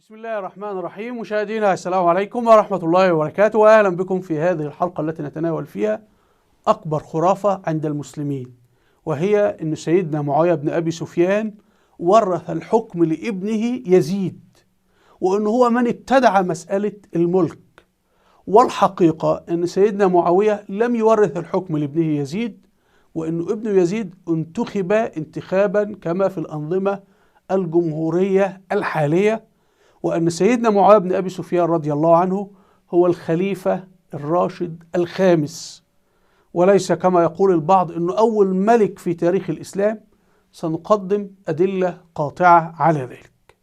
بسم الله الرحمن الرحيم. مشاهدينا السلام عليكم ورحمة الله وبركاته، وأهلا بكم في هذه الحلقة التي نتناول فيها أكبر خرافة عند المسلمين، وهي أن سيدنا معاوية بن أبي سفيان ورث الحكم لابنه يزيد، وأنه هو من ابتدع مسألة الملك. والحقيقة أن سيدنا معاوية لم يورث الحكم لابنه يزيد، وأن ابنه يزيد انتخب انتخابا كما في الأنظمة الجمهورية الحالية، وأن سيدنا معاوية بن أبي سفيان رضي الله عنه هو الخليفة الراشد الخامس، وليس كما يقول البعض أنه أول ملك في تاريخ الإسلام. سنقدم أدلة قاطعة على ذلك.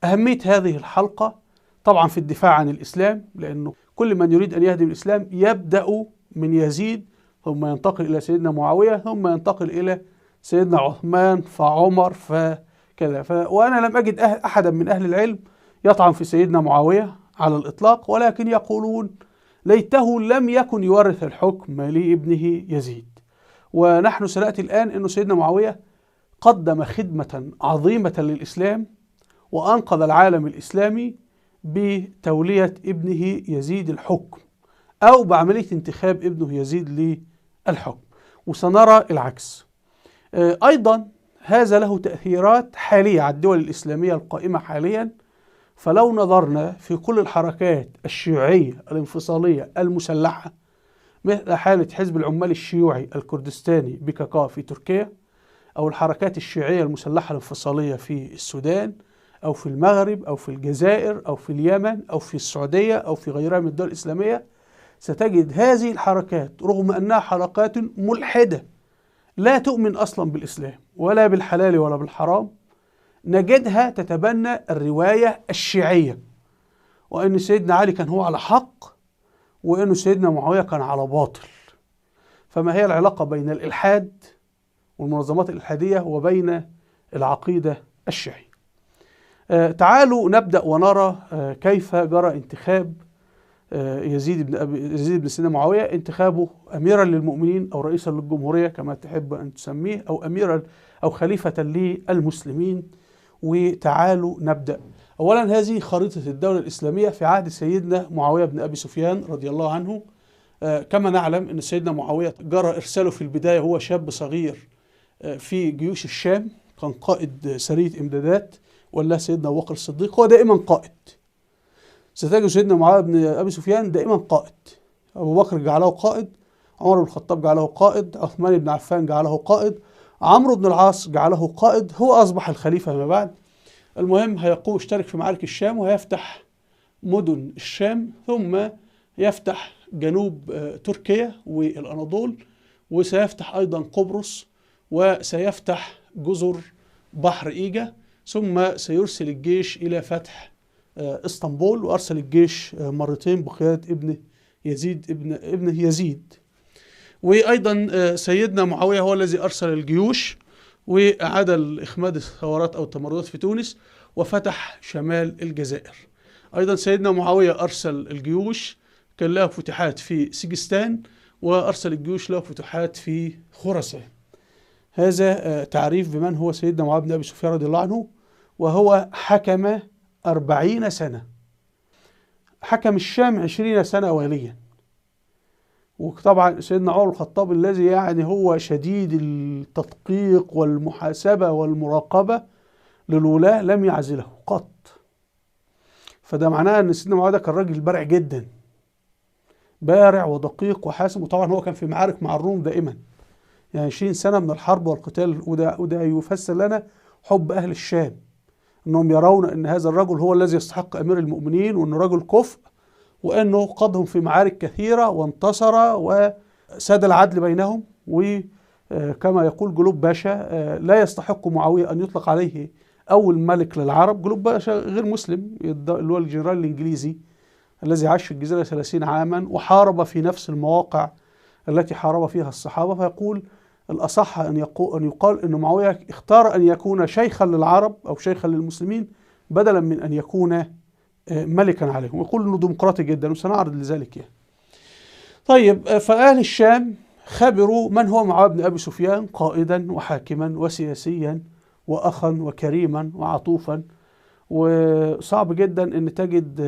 أهمية هذه الحلقة طبعا في الدفاع عن الإسلام، لأنه كل من يريد أن يهدم الإسلام يبدأ من يزيد، ثم ينتقل إلى سيدنا معاوية، ثم ينتقل إلى سيدنا عثمان فعمر فكذا. وأنا لم أجد أحدا من أهل العلم يطعن في سيدنا معاوية على الإطلاق، ولكن يقولون ليته لم يكن يورث الحكم لابنه يزيد. ونحن سنأتي الآن أن سيدنا معاوية قدم خدمة عظيمة للإسلام وأنقذ العالم الإسلامي بتولية ابنه يزيد الحكم، أو بعملية انتخاب ابنه يزيد للحكم، وسنرى العكس. أيضا هذا له تأثيرات حالية على الدول الإسلامية القائمة حاليا. فلو نظرنا في كل الحركات الشيوعية الانفصالية المسلحة، مثل حالة حزب العمال الشيوعي الكردستاني بكاكا في تركيا، أو الحركات الشيوعية المسلحة الانفصالية في السودان، أو في المغرب، أو في الجزائر، أو في اليمن، أو في السعودية، أو في غيرها من الدول الإسلامية، ستجد هذه الحركات رغم أنها حركات ملحدة لا تؤمن أصلا بالإسلام ولا بالحلال ولا بالحرام، نجدها تتبنى الرواية الشيعية، وأن سيدنا علي كان هو على حق، وأن سيدنا معاوية كان على باطل. فما هي العلاقة بين الإلحاد والمنظمات الإلحادية وبين العقيدة الشيعية؟ تعالوا نبدأ ونرى كيف جرى انتخاب يزيد بن سيدنا معاوية، انتخابه أميرا للمؤمنين أو رئيسا للجمهورية كما تحب أن تسميه، أو أميرا أو خليفة للمسلمين. وتعالوا نبدأ. أولا، هذه خريطة الدولة الإسلامية في عهد سيدنا معاوية بن أبي سفيان رضي الله عنه. كما نعلم أن سيدنا معاوية جرى إرساله في البداية هو شاب صغير في جيوش الشام، كان قائد سرية إمدادات، ولا سيدنا أبو بكر الصديق هو دائما قائد. ستجد سيدنا معاوية بن أبي سفيان دائما قائد. أبو بكر جعله قائد، عمر بن الخطاب جعله قائد، عثمان بن عفان جعله قائد، عمرو بن العاص جعله قائد، هو أصبح الخليفة فيما بعد. المهم هيقوم يشترك في معارك الشام، وهيفتح مدن الشام، ثم يفتح جنوب تركيا والأناضول، وسيفتح أيضا قبرص، وسيفتح جزر بحر إيجا، ثم سيرسل الجيش إلى فتح اسطنبول. وأرسل الجيش مرتين بقيادة ابنه يزيد ابنه يزيد. وأيضا سيدنا معاوية هو الذي أرسل الجيوش وأعاد إخماد الثورات أو التمردات في تونس، وفتح شمال الجزائر. أيضا سيدنا معاوية أرسل الجيوش، كان لها فتوحات في سجستان، وأرسل الجيوش له فتوحات في خراسان. هذا تعريف بمن هو سيدنا معاوية بن أبي سفيان رضي الله عنه، وهو حكم 40 سنة، حكم الشام 20 سنة واليا. وطبعا سيدنا عمر الخطاب الذي يعني هو شديد التدقيق والمحاسبة والمراقبة للولاة لم يعزله قط. فده معناه ان سيدنا معاوية كان راجل بارع جدا، بارع ودقيق وحاسم. وطبعا هو كان في معارك مع الروم دائما، يعني 20 سنة من الحرب والقتال. وده يفسر لنا حب أهل الشام، أنهم يرون أن هذا الرجل هو الذي يستحق أمير المؤمنين، وأنه رجل كفء، وأنه قادهم في معارك كثيرة وانتصر وساد العدل بينهم. وكما يقول جلوب باشا، لا يستحق معاوية أن يطلق عليه أول ملك للعرب. جلوب باشا غير مسلم، اللي هو الجنرال الإنجليزي الذي عاش في الجزيرة 30 عاما وحارب في نفس المواقع التي حارب فيها الصحابة. فيقول الأصح أن يقال أن معاوية اختار أن يكون شيخا للعرب أو شيخا للمسلمين بدلا من أن يكون ملكا عليهم. ويقول أنه ديمقراطي جدا، وسنعرض لذلك يعني. طيب، فأهل الشام خبروا من هو معاوية بن أبي سفيان، قائدا وحاكما وسياسيا وأخا وكريما وعطوفا، وصعب جدا أن تجد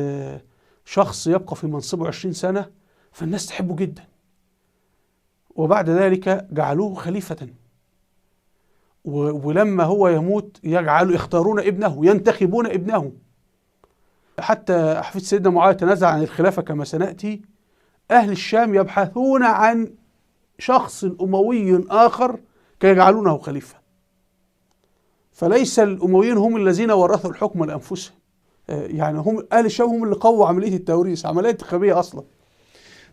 شخص يبقى في منصبه 20 سنة فالناس تحبه جدا، وبعد ذلك جعلوه خليفة، ولما هو يموت يجعلوا يختارون ابنه، ينتخبون ابنه. حتى حفيد سيدنا معاوية تنازع عن الخلافة كما سنأتي. أهل الشام يبحثون عن شخص أموي آخر كي يجعلونه خليفة، فليس الأمويين هم الذين ورثوا الحكم لأنفسهم، يعني هم أهل الشام هم اللي قووا عملية التوريث، عملية انتخابية أصلا.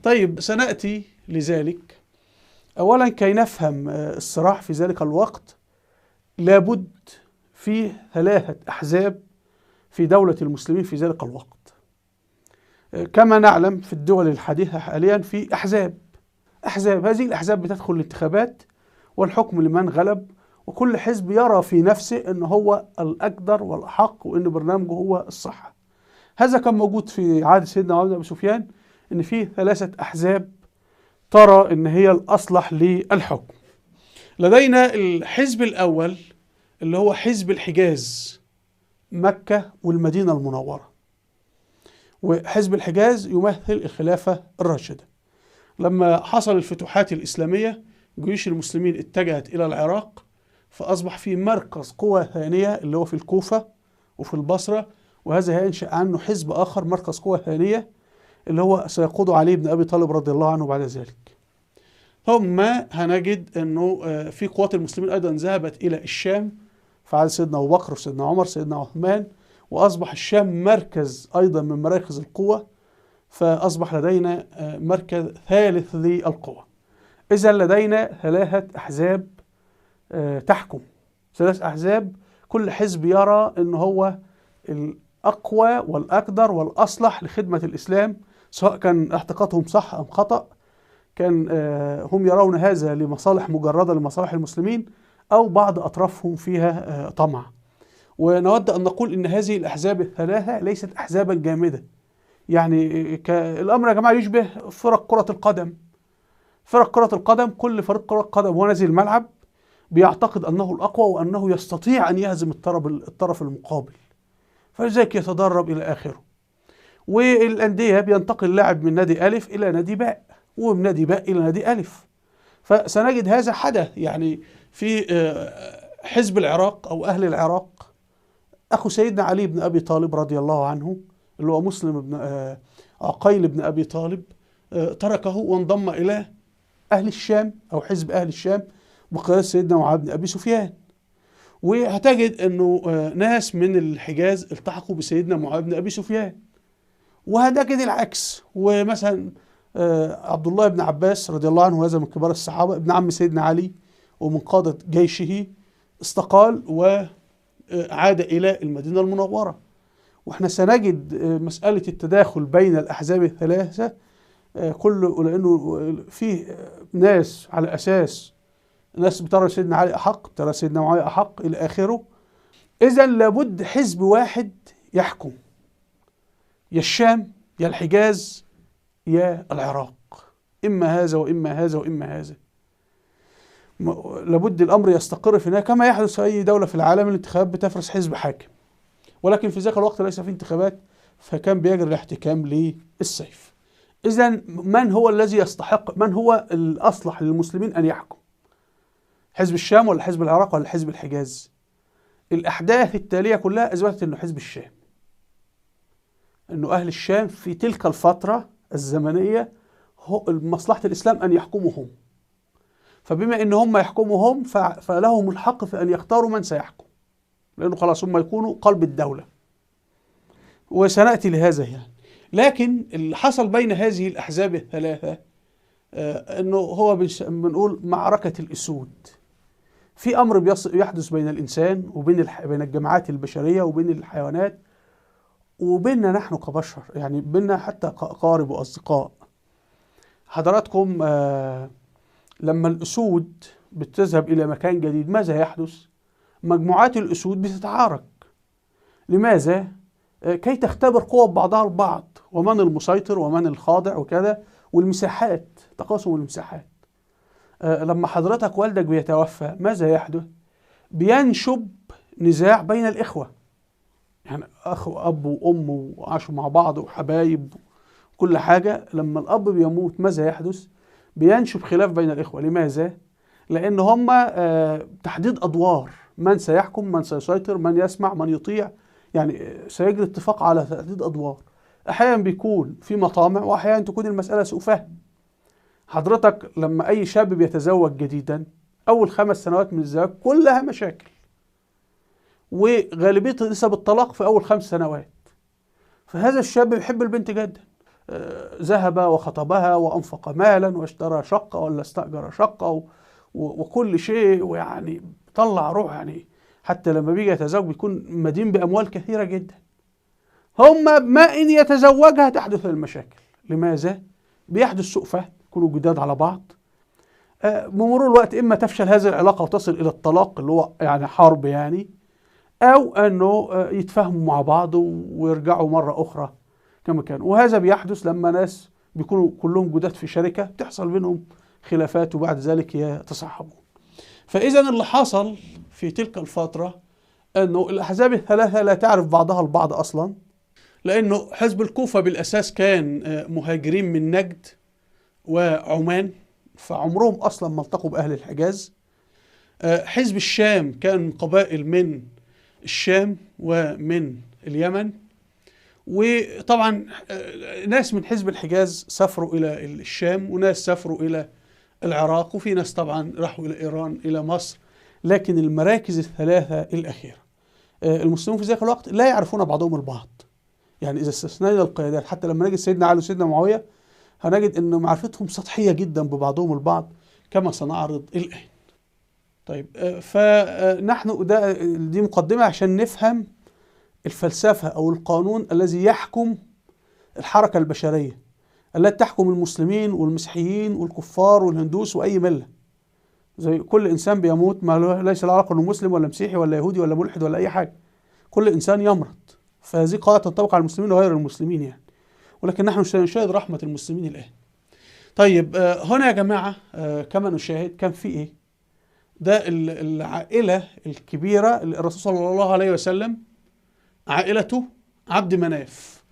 طيب سنأتي لذلك. أولا كي نفهم الصراع في ذلك الوقت لابد في 3 أحزاب في دولة المسلمين في ذلك الوقت. كما نعلم في الدول الحديثة حاليا في أحزاب، هذه الأحزاب بتدخل الانتخابات والحكم لمن غلب، وكل حزب يرى في نفسه أنه هو الأقدر والأحق وأن برنامجه هو الصح. هذا كان موجود في عهد سيدنا معاوية بن أبي سفيان، أن في 3 أحزاب ترى أن هي الأصلح للحكم. لدينا الحزب الأول اللي هو حزب الحجاز، مكة والمدينة المنورة، وحزب الحجاز يمثل الخلافة الراشدة. لما حصل الفتوحات الإسلامية جيوش المسلمين اتجهت إلى العراق، فأصبح في مركز قوة ثانية اللي هو في الكوفة وفي البصرة، وهذا هينشأ عنه حزب آخر مركز قوة ثانية اللي هو سيقوده علي بن أبي طالب رضي الله عنه بعد ذلك. ثم هنجد أنه في قوات المسلمين أيضا ذهبت إلى الشام، فعل سيدنا أبو بكر وسيدنا عمر سيدنا عثمان، وأصبح الشام مركز أيضا من مراكز القوة، فأصبح لدينا مركز ثالث للقوة. إذا لدينا 3 أحزاب تحكم، 3 أحزاب كل حزب يرى أنه هو الأقوى والأقدر والأصلح لخدمة الإسلام، سواء كان اعتقادهم صح أم خطأ، كان هم يرون هذا لمصالح مجردة لمصالح المسلمين أو بعض أطرافهم فيها طمع. ونود أن نقول إن هذه الأحزاب الثلاثة ليست أحزابا جامدة، يعني الأمر يا جماعة يشبه فرق كرة القدم. فرق كرة القدم كل فريق كرة قدم وهو نازل الملعب بيعتقد أنه الأقوى وأنه يستطيع أن يهزم الطرف المقابل، فلذلك يتدرب إلى آخره. والأندية بينتقل لاعب من نادي ألف إلى نادي باء، ومن نادي باء إلى نادي ألف. فسنجد هذا حدث يعني في حزب العراق أو أهل العراق. أخو سيدنا علي بن أبي طالب رضي الله عنه اللي هو مسلم بن عقيل بن أبي طالب تركه وانضم إلى أهل الشام أو حزب أهل الشام بقيادة سيدنا معاوية بن أبي سفيان. وهتجد أنه ناس من الحجاز التحقوا بسيدنا معاوية بن أبي سفيان، وهتجد العكس. ومثلا عبد الله بن عباس رضي الله عنه، هذا من كبار الصحابة، ابن عم سيدنا علي ومن قادة جيشه، استقال وعاد إلى المدينة المنورة. واحنا سنجد مسألة التداخل بين الأحزاب الثلاثة كله، لأنه فيه ناس على أساس ناس بترى سيدنا علي أحق، بترى سيدنا معاوية أحق إلى آخره. إذا لابد حزب واحد يحكم، يا الشام يا الحجاز يا العراق، إما هذا وإما هذا وإما هذا. لابد الأمر يستقر في النهاية كما يحدث في أي دولة في العالم، الانتخابات بتفرز حزب حاكم، ولكن في ذاك الوقت ليس في انتخابات، فكان بيجري الاحتكام للسيف. إذا من هو الذي يستحق، من هو الأصلح للمسلمين أن يحكم؟ حزب الشام ولا حزب العراق ولا حزب الحجاز؟ الأحداث التالية كلها أثبتت أنه حزب الشام، أنه أهل الشام في تلك الفترة الزمنية هو مصلحة الإسلام أن يحكموا هم، فبما أن هم يحكموا هم فلهم الحق في أن يختاروا من سيحكم، لأنه خلاص هم يكونوا قلب الدولة، وسنأتي لهذا يعني. لكن اللي حصل بين هذه الأحزاب الثلاثة أنه هو بنقول معركة الأسود. في أمر يحدث بين الإنسان وبين بين الجماعات البشرية وبين الحيوانات وبيننا نحن كبشر، يعني بيننا حتى أقارب وأصدقاء. حضراتكم لما الأسود بتذهب إلى مكان جديد ماذا يحدث؟ مجموعات الأسود بتتعارك. لماذا؟ كي تختبر قوة بعضها البعض، ومن المسيطر ومن الخاضع وكذا، والمساحات، تقاسم المساحات. لما حضرتك والدك بيتوفى ماذا يحدث؟ بينشب نزاع بين الإخوة، يعني أخ وأب وأم وعاشوا مع بعض وحبايب كل حاجة، لما الأب بيموت ماذا يحدث؟ بينشب خلاف بين الإخوة. لماذا؟ لأن هم تحديد أدوار، من سيحكم، من سيسيطر، من يسمع، من يطيع، يعني سيجري اتفاق على تحديد أدوار. أحيانا بيكون في مطامع، وأحيانا تكون المسألة سوء فهم. حضرتك لما أي شاب بيتزوج جديدا، أول 5 سنوات من الزواج كلها مشاكل، وغالبية نسب الطلاق في أول 5 سنوات. فهذا الشاب بيحب البنت جدا، ذهب وخطبها وأنفق مالا واشترى شقة ولا استأجر شقة وكل شيء، ويعني طلع روح، يعني حتى لما بيجي يتزوج بيكون مدين بأموال كثيرة جدا. هم ما إن يتزوجها تحدث المشاكل. لماذا؟ بيحدث سوء فهم، يكونوا جداد على بعض. بمرور الوقت إما تفشل هذه العلاقة وتصل إلى الطلاق اللي هو يعني حرب يعني، أو أنه يتفاهموا مع بعض ويرجعوا مرة أخرى كما كانوا. وهذا بيحدث لما ناس بيكونوا كلهم جداد في شركة، بتحصل بينهم خلافات وبعد ذلك يتصاحبون. فإذا اللي حصل في تلك الفترة أنه الأحزاب الثلاثة لا تعرف بعضها البعض أصلا، لأنه حزب الكوفة بالأساس كان مهاجرين من نجد وعمان، فعمرهم أصلا ما التقوا بأهل الحجاز. حزب الشام كان قبائل من الشام ومن اليمن، وطبعا ناس من حزب الحجاز سافروا إلى الشام، وناس سافروا إلى العراق، وفي ناس طبعا راحوا إلى إيران، إلى مصر. لكن المراكز الثلاثة الأخيرة المسلمون في ذلك الوقت لا يعرفون بعضهم البعض. يعني إذا استثنينا القيادات، حتى لما نجد سيدنا علي وسيدنا معاوية هنجد أن معرفتهم سطحية جدا ببعضهم البعض كما سنعرض الآن. طيب، فنحن دي مقدمة عشان نفهم الفلسفة أو القانون الذي يحكم الحركة البشرية التي تحكم المسلمين والمسيحيين والكفار والهندوس وأي ملة. زي كل إنسان بيموت ما ليس له علاقة إنه مسلم ولا مسيحي ولا يهودي ولا ملحد ولا أي حاجة، كل إنسان يمرض. فهذه قاعدة تنطبق على المسلمين وغير المسلمين يعني، ولكن نحن سنشاهد رحمة المسلمين الآن. طيب، هنا يا جماعة كما نشاهد كان في إيه؟ ده العائلة الكبيرة اللي الرسول صلى الله عليه وسلم عائلته عبد مناف.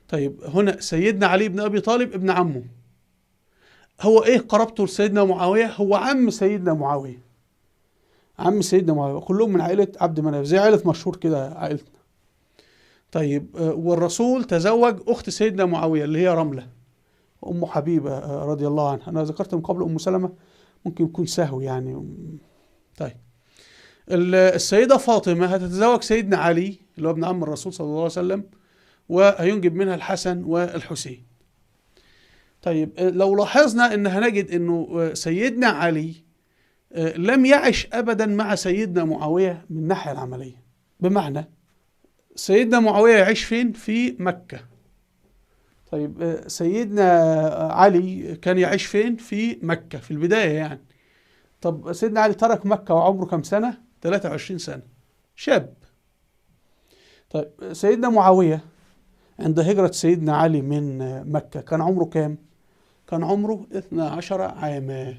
طيب، هنا سيدنا علي بن أبي طالب ابن عمه، هو إيه قرابته لسيدنا معاوية؟ هو عم سيدنا معاوية، عم سيدنا معاوية، كلهم من عائلة عبد مناف، زي عائلة مشهور كده عائلتنا. طيب، والرسول تزوج أخت سيدنا معاوية اللي هي رملة، أم حبيبة رضي الله عنها. أنا ذكرت من قبل أم سلمة، ممكن يكون سهو يعني. طيب، السيدة فاطمة هتتزوج سيدنا علي اللي هو ابن عم الرسول صلى الله عليه وسلم، وهينجب منها الحسن والحسين. طيب، لو لاحظنا ان هنجد انه سيدنا علي لم يعش ابدا مع سيدنا معاوية من الناحية العملية. بمعنى سيدنا معاوية يعيش فين؟ في مكة. طيب، سيدنا علي كان يعيش فين؟ في مكة في البداية يعني. طب سيدنا علي ترك مكة وعمره كم سنة؟ 23 سنة، شاب. طيب، سيدنا معاوية عند هجرة سيدنا علي من مكة كان عمره كام؟ كان عمره 12 عاما،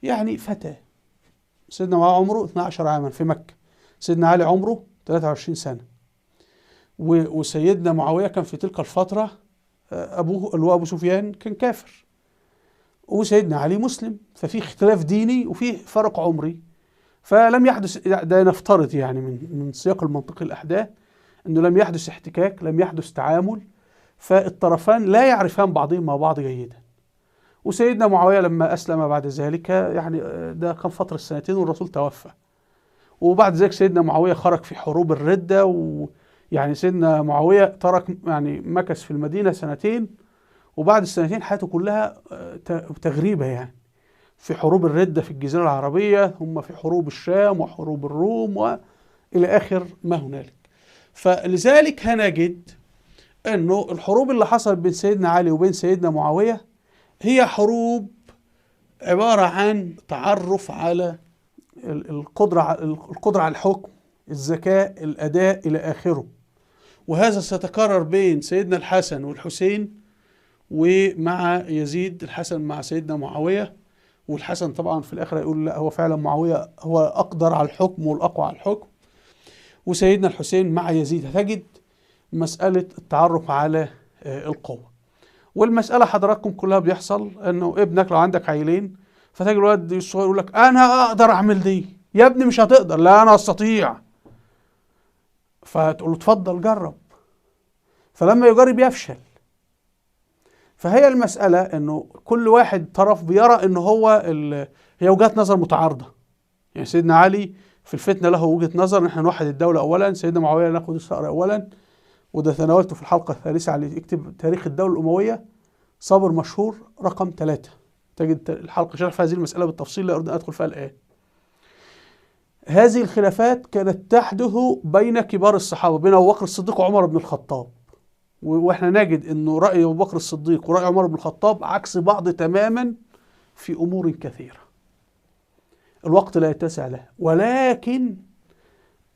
يعني فتى. سيدنا معاوية عمره 12 عاما في مكة، سيدنا علي عمره 23 سنة. وسيدنا معاوية كان في تلك الفترة أبوه اللي هو أبو سفيان كان كافر، وسيدنا علي مسلم، ففي اختلاف ديني وفي فرق عمري. فلم يحدث، ده نفترض يعني من سياق المنطقي الأحداث أنه لم يحدث احتكاك، لم يحدث تعامل، فالطرفان لا يعرفان بعضهم مع بعض جيدا. وسيدنا معاوية لما أسلم بعد ذلك يعني ده كان فترة سنتين والرسول توفى، وبعد ذلك سيدنا معاوية خرج في حروب الردة، ويعني سيدنا معاوية ترك يعني مكث في المدينة سنتين، وبعد السنتين حياته كلها تغريبة يعني في حروب الردة في الجزيرة العربية، هم في حروب الشام وحروب الروم وإلى آخر ما هنالك. فلذلك هنجد أنه الحروب اللي حصلت بين سيدنا علي وبين سيدنا معاوية هي حروب عبارة عن تعرف على القدرة على الحكم، الذكاء، الأداء إلى آخره. وهذا سيتكرر بين سيدنا الحسن والحسين ومع يزيد، الحسن مع سيدنا معاوية، والحسن طبعا في الآخر يقول لا هو فعلا معاوية هو أقدر على الحكم والأقوى على الحكم. وسيدنا الحسين مع يزيد. هتجد مسألة التعرف على القوة. والمسألة حضراتكم كلها بيحصل انه ابنك لو عندك عيلين، فتجد الولد الصغير يقول لك انا اقدر اعمل دي، يا ابني مش هتقدر، لا انا استطيع. فتقول له اتفضل جرب، فلما يجرب يفشل. فهي المسألة انه كل واحد طرف بيرى انه هو هي وجهات نظر متعارضة. يعني سيدنا علي في الفتنة له وجهة نظر ان احنا نوحد الدولة اولا، سيدنا معاوية ناخد الثأر اولا، وده تناولته في الحلقة الثالثة على اكتب تاريخ الدولة الأموية صابر مشهور رقم 3، تجد الحلقة شرح في هذه المسألة بالتفصيل، لا أريد أن أدخل فيها الآن. هذه الخلافات كانت تحدث بين كبار الصحابة، بين أبو بكر الصديق وعمر بن الخطاب، واحنا نجد انه رأي أبو بكر الصديق ورأي عمر بن الخطاب عكس بعض تماما في أمور كثيرة، الوقت لا يتسع له. ولكن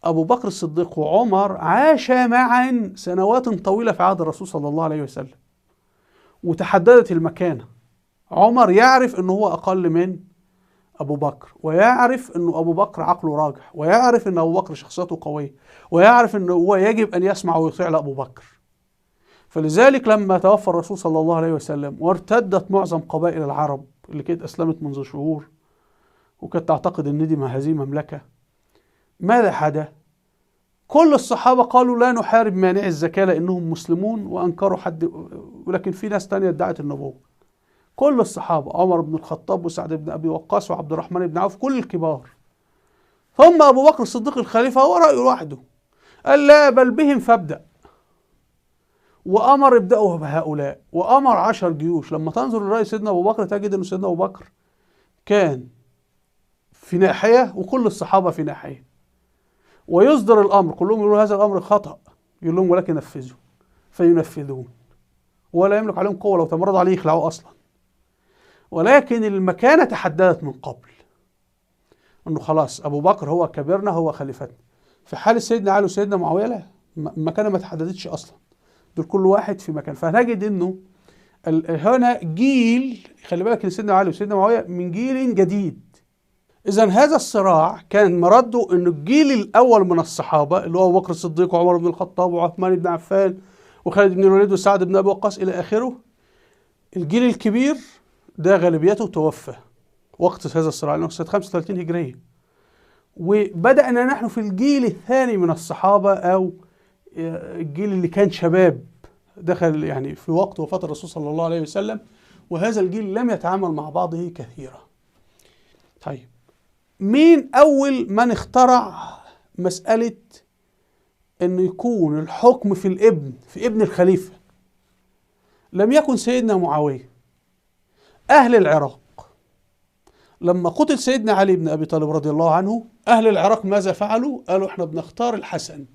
أبو بكر الصديق وعمر عاشا معا سنوات طويلة في عهد الرسول صلى الله عليه وسلم، وتحددت المكانة. عمر يعرف أنه هو أقل من أبو بكر، ويعرف أنه أبو بكر عقله راجح، ويعرف أن أبو بكر شخصيته قوية، ويعرف أنه هو يجب أن يسمع ويطيع لأبو بكر. فلذلك لما توفى الرسول صلى الله عليه وسلم وارتدت معظم قبائل العرب اللي كانت أسلمت منذ شهور وكانت تعتقد أن دي هذه مملكة، ماذا حدث؟ كل الصحابة قالوا لا نحارب مانع الزكاة لأنهم مسلمون، وأنكروا حد، ولكن في ناس تانية ادعت النبوة. كل الصحابة، عمر بن الخطاب وسعد بن أبي وقاص وعبد الرحمن بن عوف، كل الكبار. ثم أبو بكر الصديق الخليفة هو رأيه لوحده، قال لا بل بهم فابدأ، وأمر ابدأوا بهؤلاء، وأمر 10 جيوش. لما تنظر لرأي سيدنا أبو بكر تجد أن سيدنا أبو بكر كان في ناحية وكل الصحابة في ناحية، ويصدر الأمر كلهم يقولوا هذا الأمر خطأ، يقول لهم ولكن نفذوا، فينفذون، ولا يملك عليهم قوة، لو تمردوا عليه يخلعوه أصلا. ولكن المكانة تحددت من قبل، أنه خلاص أبو بكر هو كبيرنا، هو خليفتنا. في حال سيدنا علي وسيدنا معاوية لا، المكانة ما تحددتش أصلا، دول كل واحد في مكان. فهنجد أنه هنا جيل، خلي بالك أن سيدنا علي وسيدنا معاوية من جيل جديد. إذا هذا الصراع كان مرده أن الجيل الأول من الصحابة اللي هو أبو بكر الصديق وعمر بن الخطاب وعثمان بن عفان وخالد بن الوليد وسعد بن أبي وقاص إلى آخره، الجيل الكبير ده غالبيته توفى وقت هذا الصراع، لأنه سنة 35 هجرية. وبدأنا نحن في الجيل الثاني من الصحابة، أو الجيل اللي كان شباب دخل يعني في وقت وفاة الرسول صلى الله عليه وسلم، وهذا الجيل لم يتعامل مع بعضه كثيرا. طيب، مين أول من اخترع مسألة أنه يكون الحكم في الابن، في ابن الخليفة؟ لم يكن سيدنا معاوية. أهل العراق لما قتل سيدنا علي بن أبي طالب رضي الله عنه، أهل العراق ماذا فعلوا؟ قالوا احنا بنختار الحسن.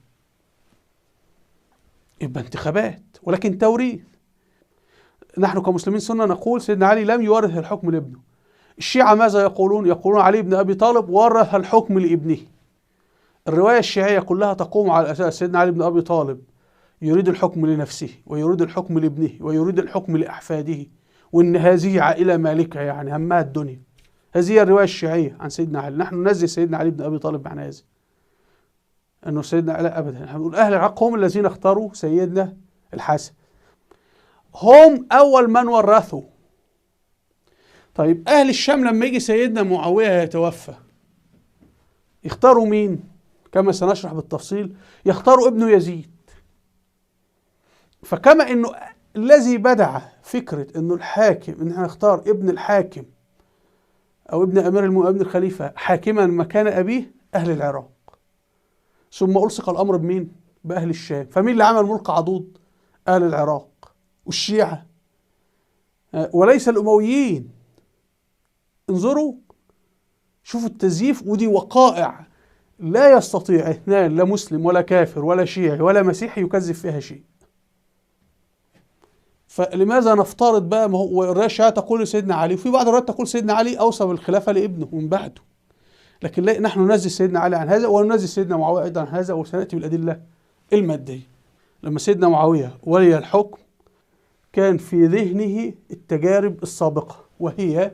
يبقى انتخابات ولكن توريث. نحن كمسلمين سنة نقول سيدنا علي لم يورث الحكم لابنه. الشيعة ماذا يقولون؟ يقولون علي بن أبي طالب ورث الحكم لابنه. الرواية الشيعية كلها تقوم على أساس سيدنا علي بن أبي طالب يريد الحكم لنفسه، ويريد الحكم لابنه، ويريد الحكم لأحفاده، وإن هذه عائلة مالكة يعني همها الدنيا. هذه هي الرواية الشيعية عن سيدنا علي. نحن ننزل سيدنا علي بن أبي طالب عن هذا، أنه سيدنا علي أبدا. نحن نقول أهل العراق هم الذين اختاروا سيدنا الحسن، هم أول من ورثوا. طيب أهل الشام لما يجي سيدنا معاوية يتوفى يختاروا مين؟ كما سنشرح بالتفصيل، يختاروا ابنه يزيد. فكما أنه الذي بدع فكرة أنه الحاكم، أن احنا نختار ابن الحاكم أو ابن أمير المؤمنين ابن الخليفة حاكما مكان أبيه، أهل العراق. ثم ألصق الأمر بمين؟ بأهل الشام. فمين اللي عمل ملك عضوض؟ أهل العراق والشيعة، وليس الأمويين. انظروا شوفوا التزييف، ودي وقائع لا يستطيع اثنان، لا مسلم ولا كافر ولا شيعي ولا مسيحي يكذب فيها شيء. فلماذا نفترض بقى؟ ما هو الرواية الشيعية تقول سيدنا علي، وفي بعض الروايات تقول سيدنا علي أوصى بالخلافة لابنه من بعده، لكن لا، نحن ننزل سيدنا علي عن هذا، وننزل سيدنا معاوية أيضا عن هذا، وسنأتي بالأدلة المادية. لما سيدنا معاوية ولي الحكم كان في ذهنه التجارب السابقة، وهي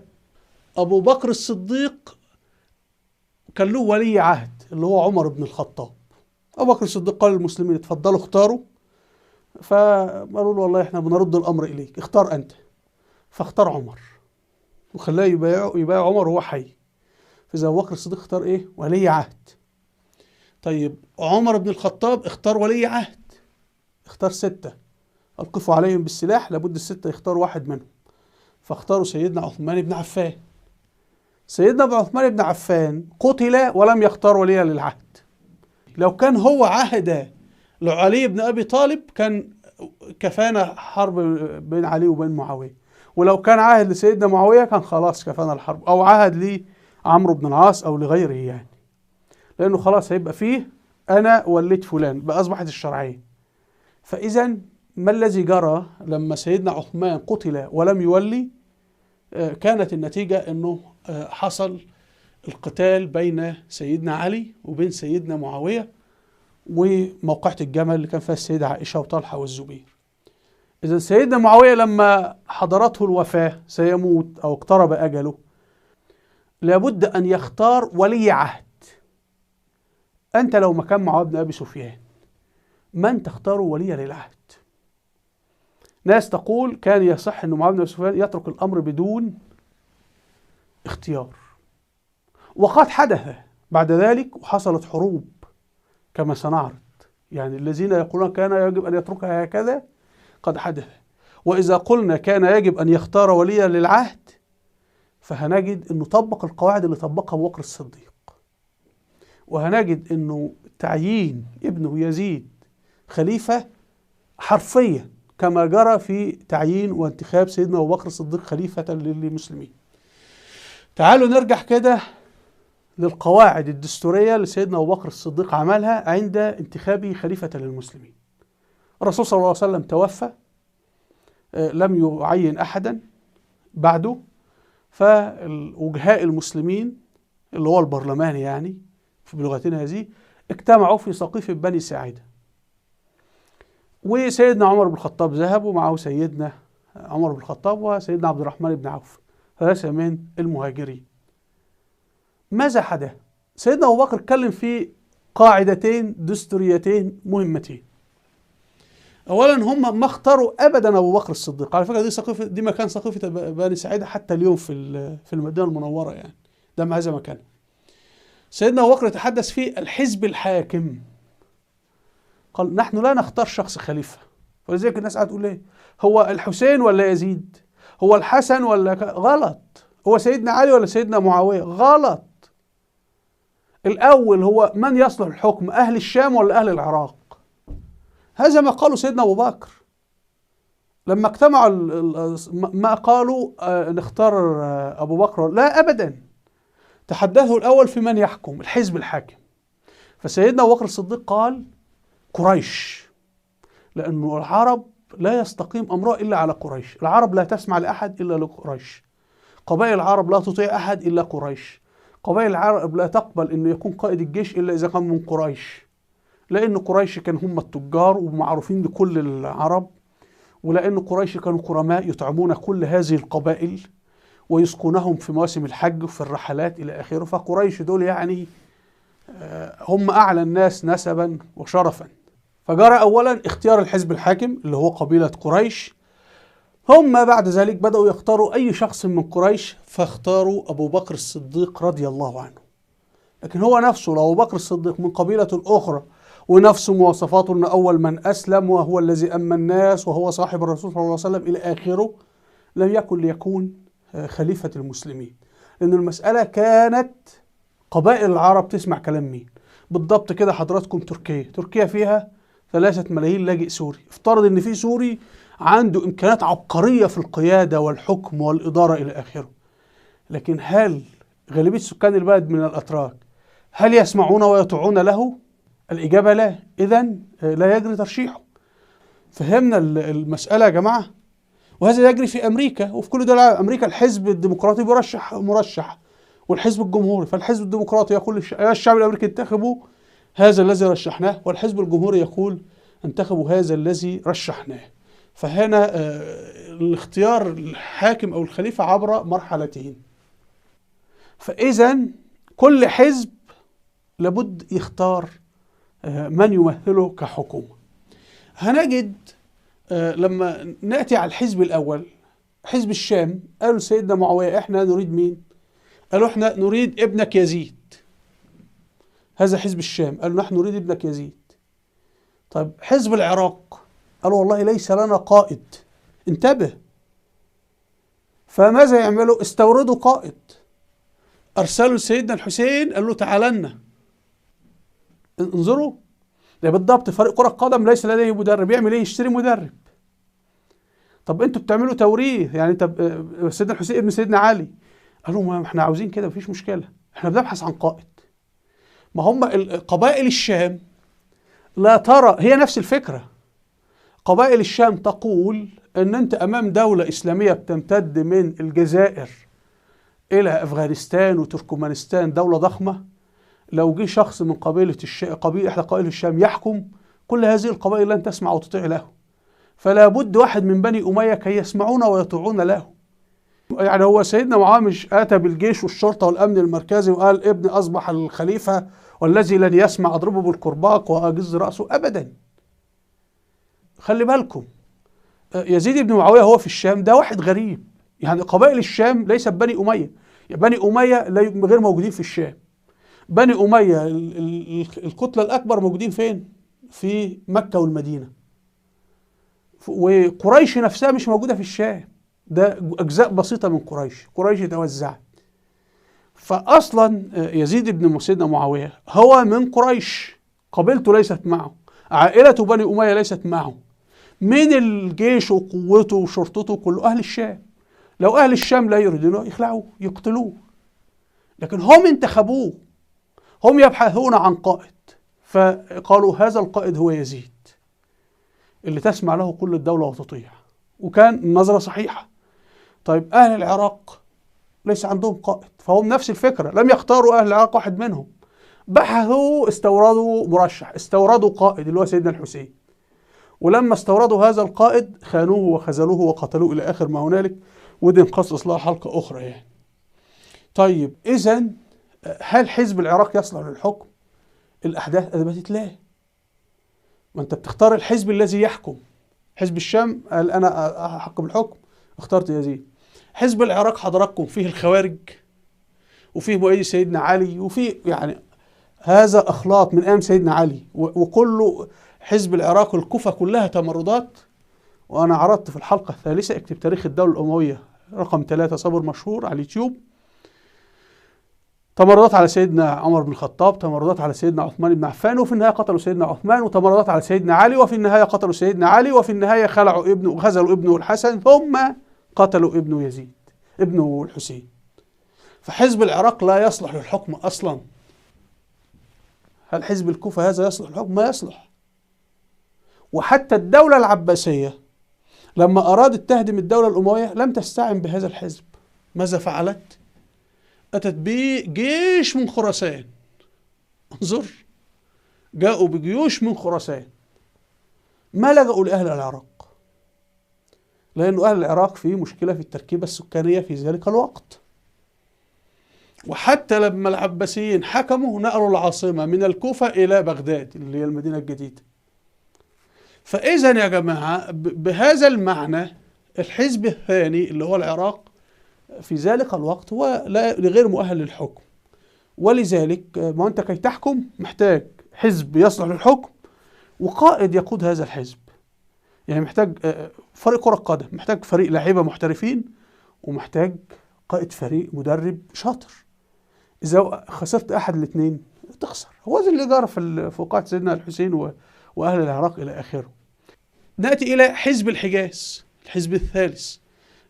أبو بكر الصديق كان له ولي عهد اللي هو عمر بن الخطاب، أبو بكر الصديق قال للمسلمين اتفضلوا اختاروا، فقالوا له والله احنا بنرد الأمر إليك، اختار أنت. فاختار عمر وخلاه يبايع عمر وهو حي. فإذا أبو بكر الصديق اختار إيه؟ ولي عهد. طيب عمر بن الخطاب اختار ولي عهد، اختار 6، ألقفوا عليهم بالسلاح، لابد ال6 يختاروا واحد منهم. فاختاروا سيدنا عثمان بن عفان. سيدنا عثمان بن عفان قتل ولم يختار وليا للعهد. لو كان هو عهد لعلي بن أبي طالب كان كفانا حرب بين علي وبين معاوية، ولو كان عهد لسيدنا معاوية كان خلاص كفانا الحرب، أو عهد لعمرو بن العاص أو لغيره يعني، لأنه خلاص هيبقى فيه أنا وليت فلان، بقى أصبحت الشرعية. فإذا ما الذي جرى لما سيدنا عثمان قتل ولم يولي؟ كانت النتيجة أنه حصل القتال بين سيدنا علي وبين سيدنا معاوية، وموقعة الجمل اللي كان فيها السيدة عائشة وطلحة والزبير. إذا سيدنا معاوية لما حضرته الوفاة سيموت أو اقترب أجله، لابد أن يختار ولي عهد. أنت لو مكان معاوية بن أبي سفيان، من تختار وليا للعهد؟ ناس تقول كان يصح أن معاوية بن أبي سفيان يترك الأمر بدون اختيار، وقد حدث بعد ذلك وحصلت حروب كما سنعرض. يعني الذين يقولون كان يجب أن يتركها هكذا قد حدث. وإذا قلنا كان يجب أن يختار وليا للعهد، فهنجد أنه طبق القواعد اللي طبقها أبو بكر الصديق، وهنجد أنه تعيين ابنه يزيد خليفة حرفيا كما جرى في تعيين وانتخاب سيدنا أبو بكر الصديق خليفة للمسلمين. تعالوا نرجع كده للقواعد الدستورية اللي سيدنا أبو بكر الصديق عملها عند انتخابه خليفة للمسلمين. الرسول صلى الله عليه وسلم توفى، لم يعين أحدا بعده، فوجهاء المسلمين اللي هو البرلمان يعني في بلغتنا هذه اجتمعوا في سقيفة بني ساعدة، وسيدنا عمر بن الخطاب ذهب ومعه سيدنا عمر بن الخطاب وسيدنا عبد الرحمن بن عوف، ثلاثة من المهاجرين. ماذا حدث؟ سيدنا أبو بكر اتكلم في قاعدتين دستوريتين مهمتين. أولا هم ما اختاروا أبدا أبو بكر الصديق. على فكرة دي سقيفة، دي مكان سقيفة بني ساعدة حتى اليوم في المدينة المنورة، يعني ده هذا مكان. سيدنا أبو بكر تحدث في الحزب الحاكم، قال نحن لا نختار شخص خليفة. ولذلك الناس قاعدة تقول ايه؟ هو الحسين ولا يزيد؟ هو الحسن ولا غلط. هو سيدنا علي ولا سيدنا معاوية؟ غلط. الأول هو من يصلح الحكم، أهل الشام ولا أهل العراق؟ هذا ما قاله سيدنا أبو بكر لما اجتمعوا. ما قالوا نختار أبو بكر، لا أبدا. تحدثوا الأول في من يحكم، الحزب الحاكم. فسيدنا أبو بكر الصديق قال قريش، لأنه العرب لا يستقيم أمرها إلا على قريش. العرب لا تسمع لأحد إلا لقريش، قبائل العرب لا تطيع أحد إلا قريش، قبائل العرب لا تقبل أنه يكون قائد الجيش إلا إذا كان من قريش، لأن قريش كان هم التجار ومعروفين لكل العرب، ولأن قريش كانوا كرماء يطعمون كل هذه القبائل ويسقونهم في مواسم الحج وفي الرحلات إلى آخره. فقريش دول يعني هم أعلى الناس نسبا وشرفا. فجرى أولا اختيار الحزب الحاكم اللي هو قبيلة قريش. هم بعد ذلك بدأوا يختاروا أي شخص من قريش، فاختاروا أبو بكر الصديق رضي الله عنه. لكن هو نفسه لو أبو بكر الصديق من قبيلة أخرى ونفسه مواصفاته أنه أول من أسلم وهو الذي أمى الناس وهو صاحب الرسول صلى الله عليه وسلم إلى آخره، لم يكن ليكون خليفة المسلمين، لأن المسألة كانت قبائل العرب تسمع كلام مين بالضبط كده. حضراتكم تركيا فيها 3 ملايين لاجئ سوري. افترض ان في سوري عنده امكانيات عبقرية في القيادة والحكم والإدارة إلى آخره، لكن هل غالبية سكان البلد من الأتراك هل يسمعون ويطيعون له؟ الإجابة لا. إذن لا يجري ترشيحه. فهمنا المسألة يا جماعة؟ وهذا يجري في أمريكا وفي كل دول العالم. أمريكا الحزب الديمقراطي بيرشح مرشح، والحزب الجمهوري. فالحزب الديمقراطي يقول يا الشعب الأمريكي انتخبوا هذا الذي رشحناه، والحزب الجمهوري يقول انتخبوا هذا الذي رشحناه. فهنا الاختيار الحاكم أو الخليفة عبر مرحلتين. فإذا كل حزب لابد يختار من يمثله كحكومة. هنجد لما نأتي على الحزب الأول، حزب الشام، قالوا سيدنا معاوية احنا نريد مين؟ قالوا احنا نريد ابنك يزيد. هذا حزب الشام، قالوا نحن نريد ابنك يزيد. طيب حزب العراق قالوا والله ليس لنا قائد. انتبه، فماذا يعملوا؟ استوردوا قائد، أرسلوا سيدنا الحسين قالوا له تعال لنا. انظروا ده بالضبط فريق كرة قدم ليس لديه مدرب، يعمل ايه؟ يشتري مدرب. طب انتوا بتعملوا توريث، يعني انت سيدنا الحسين ابن سيدنا علي، قالوا ما احنا عاوزين كده، مفيش مشكلة، احنا بنبحث عن قائد. ما هم قبائل الشام لا ترى، هي نفس الفكرة. قبائل الشام تقول ان انت امام دولة اسلامية بتمتد من الجزائر الى افغانستان وتركمانستان، دولة ضخمة، لو جه شخص من قبيلة احدى قبائل الشام يحكم، كل هذه القبائل لن تسمع وتطيع له، فلا بد واحد من بني أمية كي يسمعون ويطيعون له. يعني هو سيدنا معاوية مش أتى بالجيش والشرطة والأمن المركزي وقال ابني أصبح الخليفة والذي لن يسمع أضربه بالكرباق وأجز رأسه، أبدا. خلي بالكم، يزيد بن معاوية هو في الشام ده واحد غريب، يعني قبائل الشام ليست بني أمية، بني أمية غير موجودين في الشام. بني أمية الكتلة الأكبر موجودين فين؟ في مكة والمدينة. وقريش نفسها مش موجودة في الشام، ده أجزاء بسيطة من قريش، قريش توزعت. فأصلا يزيد بن سيدنا معاوية هو من قريش، قبيلته ليست معه، عائلته بني أمية ليست معه، من الجيش وقوته وشرطته كله أهل الشام. لو أهل الشام لا يريدونه يخلعوه يقتلوه، لكن هم انتخبوه، هم يبحثون عن قائد، فقالوا هذا القائد هو يزيد اللي تسمع له كل الدولة وتطيع، وكان النظرة صحيحة. طيب أهل العراق ليس عندهم قائد، فهم نفس الفكرة، لم يختاروا أهل العراق واحد منهم، بحثوا استوردوا مرشح، استوردوا قائد اللي هو سيدنا الحسين، ولما استوردوا هذا القائد خانوه وخذلوه وقتلوه إلى آخر ما هنالك، ودي نخصص لها حلقة أخرى يعني. طيب إذن هل حزب العراق يصلح للحكم؟ الأحداث أثبتت لا. ما أنت بتختار الحزب الذي يحكم. حزب الشام قال أنا أحق بالحكم، اخترت يزيد. حزب العراق حضراتكم فيه الخوارج وفيه مؤيد سيدنا علي وفيه يعني هذا أخلاط من أيام سيدنا علي، وكله حزب العراق والكوفة كلها تمردات. وأنا عرضت في الحلقة الثالثة، اكتب تاريخ الدولة الأموية رقم 3 صبر مشهور على اليوتيوب، تمردات على سيدنا عمر بن الخطاب، تمردات على سيدنا عثمان بن عفان، وفي النهاية قتلوا سيدنا عثمان، وتمردات على سيدنا علي، وفي النهاية قتلوا سيدنا علي، وفي النهاية خلعوا ابنه، غزلوا ابنه الحسن، ثم قتلوا ابنه يزيد، ابنه الحسين. فحزب العراق لا يصلح للحكم أصلا. هل حزب الكوفة هذا يصلح للحكم؟ ما يصلح. وحتى الدولة العباسية لما أرادت تهدم الدولة الأموية لم تستعن بهذا الحزب. ماذا فعلت؟ أتت بجيش من خراسان. انظر، جاءوا بجيوش من خراسان، ما لجأوا لأهل العراق، لأن أهل العراق في مشكلة في التركيبة السكانية في ذلك الوقت. وحتى لما العباسيين حكموا نقلوا العاصمة من الكوفة إلى بغداد اللي هي المدينة الجديدة. فإذا يا جماعة بهذا المعنى الحزب الثاني اللي هو العراق في ذلك الوقت هو غير مؤهل للحكم. ولذلك ما أنت كي تحكم محتاج حزب يصلح للحكم وقائد يقود هذا الحزب. يعني محتاج فريق كرة قدم، محتاج فريق لاعيبة محترفين، ومحتاج قائد فريق مدرب شاطر. إذا خسرت أحد الاثنين تخسر. هو ده اللي جرى في وقعة سيدنا الحسين وأهل العراق إلى آخره. نأتي إلى حزب الحجاز، الحزب الثالث.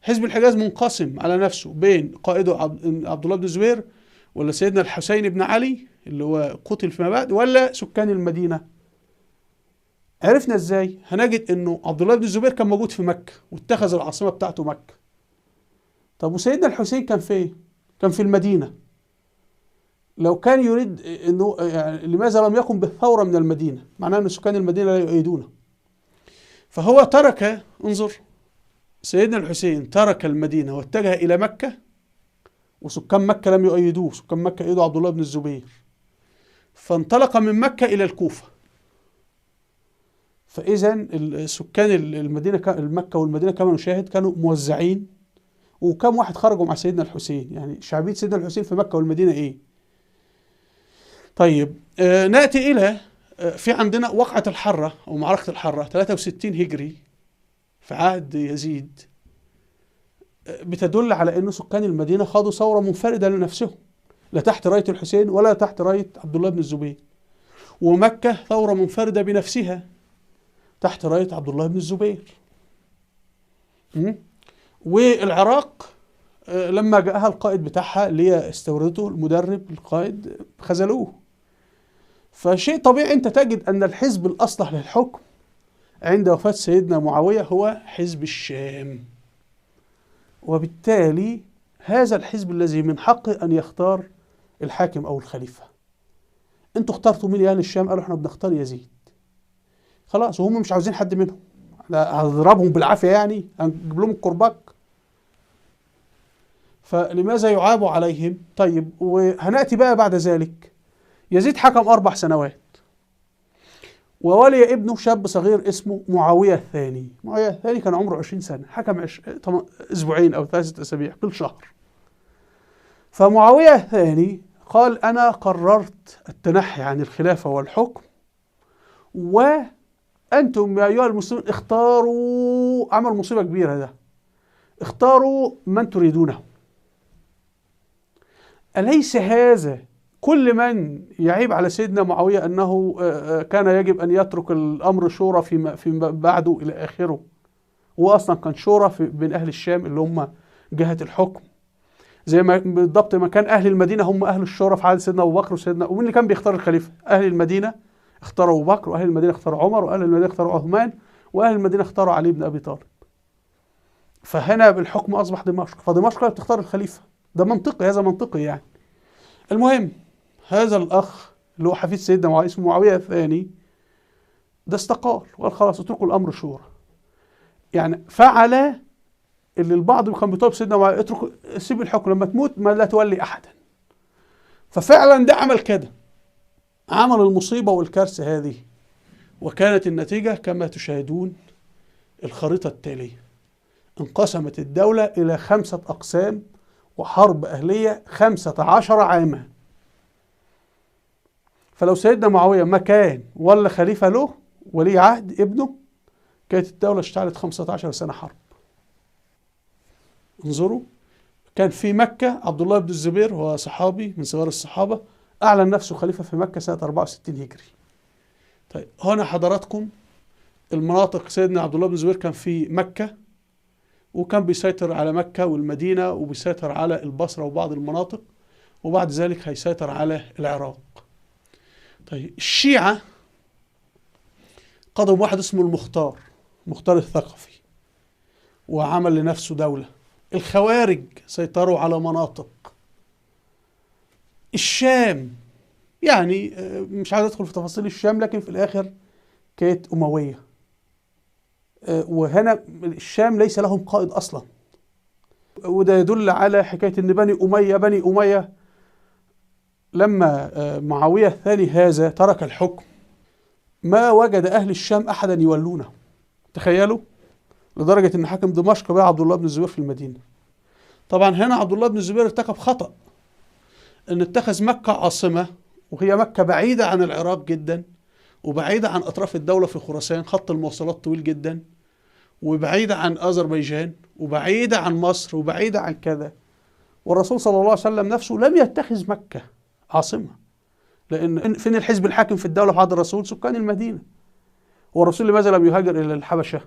حزب الحجاز منقسم على نفسه بين قائده عبد الله بن الزبير، ولا سيدنا الحسين بن علي اللي هو قتل فيما بعد، ولا سكان المدينة. عرفنا ازاي؟ هنجد انه عبد الله بن الزبير كان موجود في مكة واتخذ العاصمة بتاعته مكة. طب وسيدنا الحسين كان فين؟ كان في المدينة. لو كان يريد انه يعني لماذا لم يقم بالثورة من المدينة؟ معناه ان سكان المدينة لا يؤيدونه. فهو ترك، انظر، سيدنا الحسين ترك المدينة واتجه إلى مكة، وسكان مكة لم يؤيدوه، سكان مكة أيدوا عبد الله بن الزبير. فانطلق من مكة إلى الكوفة. فإذا سكان المدينة، مكة والمدينة كما نشاهد كانوا موزعين. وكم واحد خرجوا مع سيدنا الحسين؟ يعني شعبية سيدنا الحسين في مكة والمدينة إيه؟ طيب نأتي إلى في عندنا وقعة الحرة أو معركة الحرة 63 هجري في عهد يزيد، بتدل على أن سكان المدينة خاضوا ثورة منفردة لنفسهم، لا تحت راية الحسين ولا تحت راية عبد الله بن الزبير. ومكة ثورة منفردة بنفسها تحت راية عبد الله بن الزبير. والعراق لما جاءها القائد بتاعها اللي هي استوردته المدرب القائد خذلوه. فشيء طبيعي أنت تجد أن الحزب الأصلح للحكم عند وفاة سيدنا معاوية هو حزب الشام، وبالتالي هذا الحزب الذي من حقه أن يختار الحاكم أو الخليفة. أنتوا اخترتوا مين يا أهل الشام؟ قالوا احنا بنختار يزيد. خلاص، وهم مش عاوزين حد منهم، هنضربهم بالعافية يعني، هنجيب لهم الكرباج. فلماذا يعاب عليهم؟ طيب، وهنأتي بقى بعد ذلك. يزيد حكم 4 سنوات، وولي ابنه شاب صغير اسمه معاوية الثاني. معاوية الثاني كان عمره 20 سنة، حكم أسبوعين أو 3 أسابيع كل شهر. فمعاوية الثاني قال أنا قررت التنحي عن الخلافة والحكم، وأنتم يا أيها المسلمين اختاروا. عمل مصيبة كبيرة ده، اختاروا من تريدونه. أليس هذا كل من يعيب على سيدنا معاوية أنه كان يجب أن يترك الأمر شورى فيما بعده إلى آخره؟ هو أصلا كان شورى بين أهل الشام اللي هم جهة الحكم، زي ما بالضبط ما كان أهل المدينة هم أهل الشورى في عهد سيدنا أبو بكر وسيدنا، ومين اللي كان بيختار الخليفة؟ أهل المدينة اختاروا أبو بكر، وأهل المدينة اختاروا عمر، وأهل المدينة اختاروا عثمان، وأهل المدينة اختاروا علي بن أبي طالب. فهنا بالحكم أصبح دمشق، فدمشق بتختار الخليفة. ده منطقي، هذا منطقي يعني. المهم هذا الأخ اللي هو حفيد سيدنا معاوية اسمه معاوية الثاني ده استقال وقال خلاص اتركوا الأمر شورى. يعني فعل اللي البعض كان بيطالب سيدنا معاوية اترك، سيب الحكم لما تموت ما لا تولي أحدا. ففعلا ده عمل كده، عمل المصيبة والكارثة هذه، وكانت النتيجة كما تشاهدون الخريطة التالية. انقسمت الدولة إلى 5 أقسام وحرب أهلية 15 عاما. فلو سيدنا معاوية ما كان ولا خليفة له ولي عهد ابنه، كانت الدولة اشتعلت 15 سنة حرب. انظروا، كان في مكة عبد الله بن الزبير، هو صحابي من صغار الصحابة، أعلن نفسه خليفة في مكة سنة 64 هجري. طيب هنا حضراتكم المناطق، سيدنا عبد الله بن الزبير كان في مكة، وكان بيسيطر على مكة والمدينة، وبيسيطر على البصرة وبعض المناطق، وبعد ذلك هيسيطر على العراق. طيب الشيعة قدم واحد اسمه المختار، مختار الثقفي، وعمل لنفسه دولة. الخوارج سيطروا على مناطق الشام، يعني مش عايز ادخل في تفاصيل الشام، لكن في الاخر كانت أموية. وهنا الشام ليس لهم قائد اصلا، وده يدل على حكاية ان بني أمية لما معاوية الثاني هذا ترك الحكم ما وجد أهل الشام أحدا يولونه. تخيلوا، لدرجة أن حاكم دمشق بقى عبد الله بن الزبير في المدينة. طبعا هنا عبد الله بن الزبير ارتكب خطأ، أن اتخذ مكة عاصمة، وهي مكة بعيدة عن العراق جدا، وبعيدة عن أطراف الدولة في خراسان، خط المواصلات طويل جدا، وبعيدة عن أذربيجان، وبعيدة عن مصر، وبعيدة عن كذا. والرسول صلى الله عليه وسلم نفسه لم يتخذ مكة عاصمة، لأن فين الحزب الحاكم في الدولة في عهد الرسول؟ سكان المدينة. والرسول لماذا لم يهاجر إلى الحبشة؟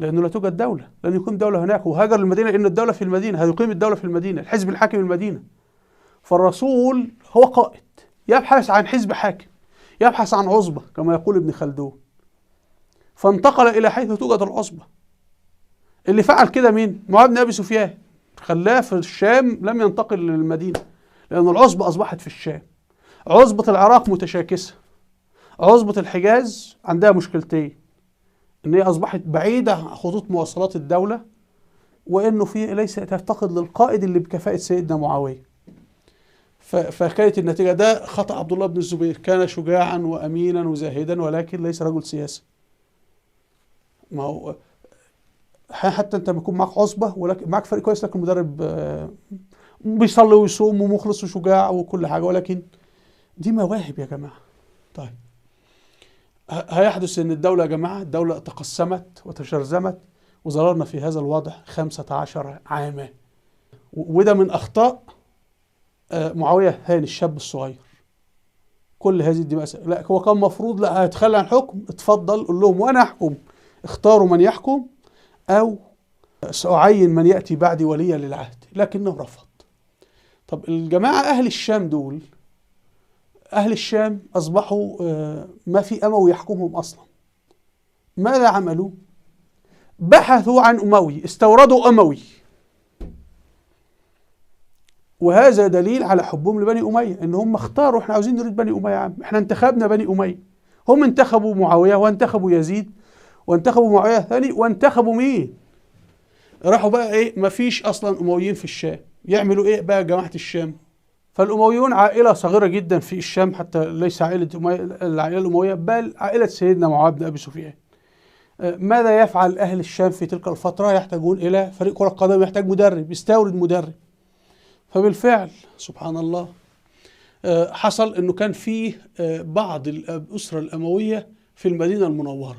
لأنه لا توجد دولة، لن يقيم دولة هناك. وهاجر المدينة لأن الدولة في المدينة، هيقيم الدولة في المدينة، الحزب الحاكم المدينة. فالرسول هو قائد يبحث عن حزب حاكم، يبحث عن عصبة كما يقول ابن خلدون. فانتقل إلى حيث توجد العصبة. اللي فعل كده مين؟ معاوية بن أبي سفيان، خلاه في الشام، لم ينتقل للمدينة لأن العصبة أصبحت في الشام. عصبة العراق متشاكسة، عصبة الحجاز عندها مشكلتين، إن هي أصبحت بعيدة عن خطوط مواصلات الدولة، وإنه في ليس تفتقد للقائد اللي بكفاءة سيدنا معاوية. فكانت النتيجة ده خطأ عبد الله بن الزبير، كان شجاعا وأمينا وزاهدا ولكن ليس رجل سياسة. ما هو حتى انت بيكون معاك عصبه ولكن معاك فريق كويس، لكن المدرب بيصلي ويصوم ومخلص وشجاع وكل حاجه، ولكن دي مواهب يا جماعه. طيب هيحدث ان الدوله يا جماعه، الدوله تقسمت وتشرذمت وظللنا في هذا الوضع 15 عاما. وده من اخطاء معاويه الثاني الشاب الصغير. كل هذه الدماء، لا هو كان مفروض لا هيتخلى عن الحكم، اتفضل قول لهم وانا احكم، اختاروا من يحكم او سأعين من ياتي بعدي وليا للعهد، لكنه رفض. طب الجماعه اهل الشام دول، اهل الشام اصبحوا ما في اموي يحكمهم اصلا. ماذا عملوا؟ بحثوا عن اموي، استوردوا اموي. وهذا دليل على حبهم لبني أمية، إن هم اختاروا احنا عاوزين نريد بني أمية يا عم، احنا انتخبنا بني أمية. هم انتخبوا معاوية وانتخبوا يزيد وانتخبوا معاوية الثاني وانتخبوا مين؟ راحوا بقى ايه، مفيش أصلا أمويين في الشام، يعملوا ايه بقى جماعة الشام؟ فالأمويون عائلة صغيرة جدا في الشام، حتى ليس عائلة أمية، العائلة الأموية، بل عائلة سيدنا معاوية بن أبي سفيان. ماذا يفعل أهل الشام في تلك الفترة؟ يحتاجون إلى فريق كرة قدم، يحتاج مدرب، يستورد مدرب. فبالفعل سبحان الله حصل انه كان فيه بعض الاسره الامويه في المدينه المنوره،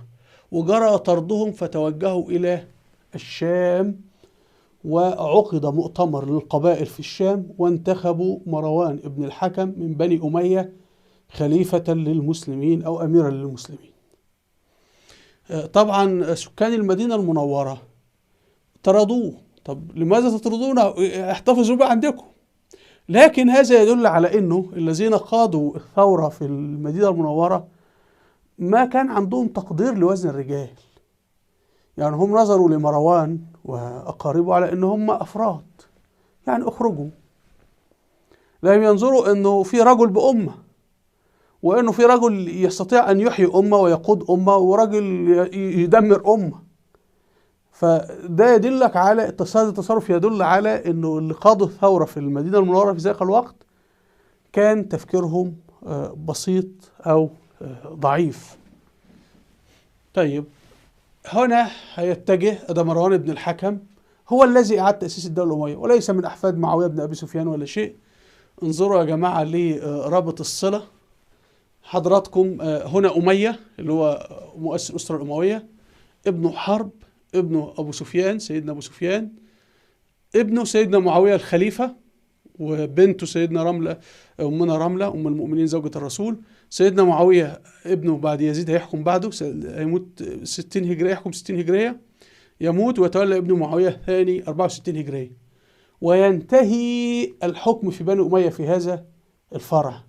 وجرى طردهم فتوجهوا الى الشام، وعقد مؤتمر للقبائل في الشام، وانتخبوا مروان ابن الحكم من بني اميه خليفه للمسلمين او اميرا للمسلمين. طبعا سكان المدينه المنوره طردوه. طب لماذا تطردونه؟ احتفظوا بقى عندكم. لكن هذا يدل على انه الذين قادوا الثورة في المدينة المنورة ما كان عندهم تقدير لوزن الرجال. يعني هم نظروا لمروان وأقاربه على ان هم أفراد، يعني اخرجوا. لم ينظروا انه في رجل بأمة، وانه في رجل يستطيع ان يحيي أمة ويقود أمة، ورجل يدمر أمة. فده يدلك على التصرف، يدل على انه اللي قادوا الثوره في المدينه المنوره في ذاك الوقت كان تفكيرهم بسيط او ضعيف. طيب هنا هيتجه ده مروان بن الحكم، هو الذي اعاد تاسيس الدوله الامويه، وليس من احفاد معاويه بن ابي سفيان ولا شيء. انظروا يا جماعه لرابط الصله حضراتكم، هنا اميه اللي هو مؤسس الاسره الامويه، ابنه حرب، ابنه أبو سفيان سيدنا أبو سفيان، ابنه سيدنا معاوية الخليفة، وبنته سيدنا رملة أمنا رملة أم المؤمنين زوجة الرسول. سيدنا معاوية ابنه بعد يزيد هيحكم بعده، هيموت 60 هجرية، يحكم 60 هجرية، يموت ويتولى ابنه معاوية الثاني 64 هجرية، وينتهي الحكم في بني أمية في هذا الفرع.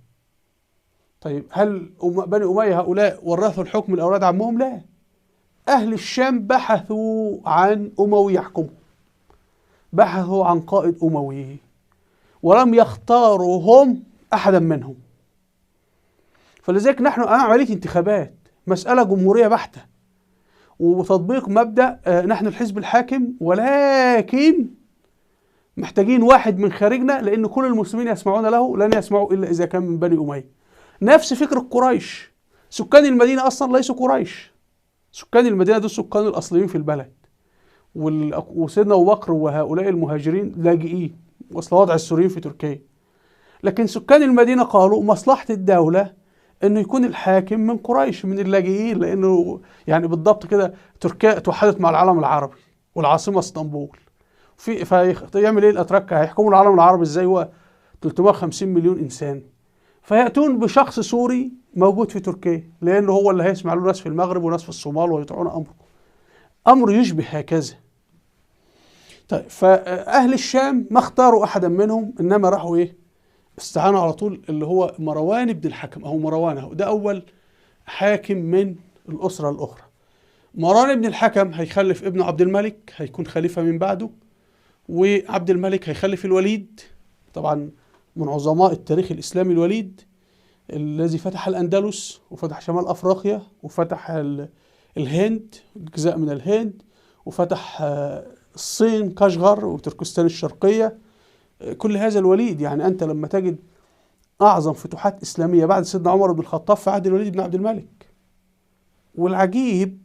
طيب هل بني أمية هؤلاء ورثوا الحكم لأولاد عمهم؟ لا. أهل الشام بحثوا عن أموي يحكمهم، بحثوا عن قائد أموي، ولم يختاروا هم أحدا منهم. فلذلك نحن أمام عملية انتخابات، مسألة جمهورية بحتة، وتطبيق مبدأ نحن الحزب الحاكم، ولكن محتاجين واحد من خارجنا، لأن كل المسلمين يسمعون له، لن يسمعوا إلا إذا كان من بني أمية. نفس فكرة قريش، سكان المدينة أصلا ليسوا قريش، سكان المدينة دول السكان الأصليين في البلد، وسيدنا أبو بكر وهؤلاء المهاجرين لاجئين، وصل وضع السوريين في تركيا. لكن سكان المدينة قالوا مصلحة الدولة إنه يكون الحاكم من قريش، من اللاجئين، لأنه يعني بالضبط كده تركيا توحدت مع العالم العربي والعاصمة اسطنبول. في فيعمل إيه الأتراك؟ هيحكموا العالم العربي إزاي هو 350 مليون إنسان؟ فيأتون بشخص سوري موجود في تركيا، لأنه هو اللي هيسمع له ناس في المغرب وناس في الصومال ويطيعون أمره. أمر يشبه هكذا. طيب فأهل الشام ما اختاروا أحدا منهم، إنما راحوا إيه؟ استعانوا على طول اللي هو مروان بن الحكم، أو مروان أهو، ده أول حاكم من الأسرة الأخرى. مروان بن الحكم هيخلف ابنه عبد الملك، هيكون خليفة من بعده، وعبد الملك هيخلف الوليد، طبعا من عظماء التاريخ الإسلامي الوليد الذي فتح الأندلس وفتح شمال أفريقيا وفتح الهند، أجزاء من الهند، وفتح الصين كاشغر وتركستان الشرقية. كل هذا الوليد، يعني أنت لما تجد أعظم فتوحات إسلامية بعد سيدنا عمر بن الخطاب في عهد الوليد بن عبد الملك. والعجيب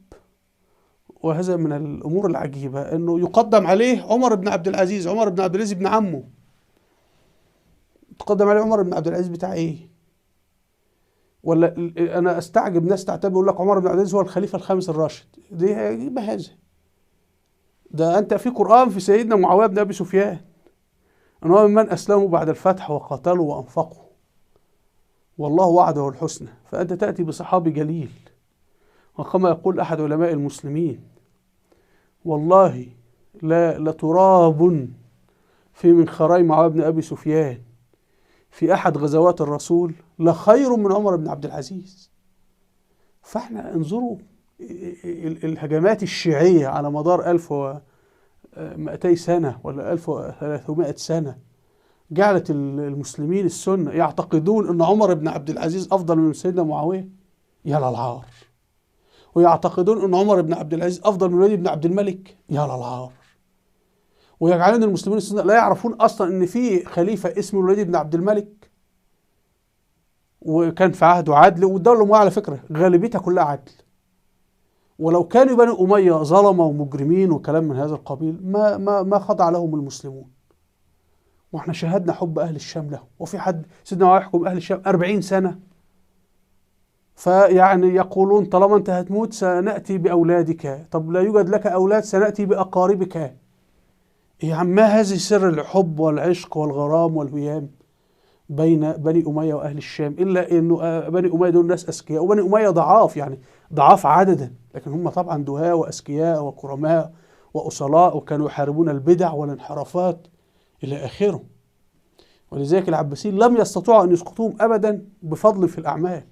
وهذا من الأمور العجيبة، أنه يقدم عليه عمر بن عبد العزيز، عمر بن عبد العزيز ابن عمه، تقدم عليه عمر بن عبد العزيز بتاع إيه؟ ولا أنا أستعجب ناس تعتبر يقول لك عمر بن عبد العزيز هو الخليفة الخامس الراشد. دي بهذا ده أنت في قرآن في سيدنا معاوية بن أبي سفيان أنه هو ممن أسلموا بعد الفتح وقاتلوا وأنفقوا والله وعده الحسنى، فأنت تأتي بصحابي جليل. وكما يقول أحد علماء المسلمين: والله لا لتراب في منخري معاوية بن أبي سفيان في أحد غزوات الرسول لخير من عمر بن عبد العزيز. فاحنا انظروا الهجمات الشيعية على مدار 1200 سنة ولا 1300 سنة جعلت المسلمين السنة يعتقدون أن عمر بن عبد العزيز أفضل من سيدنا معاوية. يا للعار! ويعتقدون أن عمر بن عبد العزيز أفضل من الوليد بن عبد الملك. يا للعار! ويجعلون المسلمين السنة لا يعرفون أصلا أن في خليفة اسمه الوليد بن عبد الملك، وكان في عهده عدل، والدولة الأموية على فكرة غالبيتها كلها عدل. ولو كانوا بني أمية ظلمة ومجرمين وكلام من هذا القبيل ما خضع لهم المسلمون. واحنا شاهدنا حب أهل الشام له، وفي حد سيدنا معاوية يحكم أهل الشام 40 سنة، فيعني يقولون طالما أنت هتموت سنأتي بأولادك، طب لا يوجد لك أولاد سنأتي بأقاربك. يا عم ما هذه سر الحب والعشق والغرام والهيام بين بني أمية وأهل الشام، إلا إنه بني أمية دول ناس أذكياء، وبني أمية ضعاف، يعني ضعاف عددا، لكن هم طبعا دهاة وأذكياء وكرماء وأصلاء، وكانوا يحاربون البدع والانحرافات إلى آخره. ولذلك العباسيين لم يستطيعوا أن يسقطوهم أبدا بفضل في الأعمال.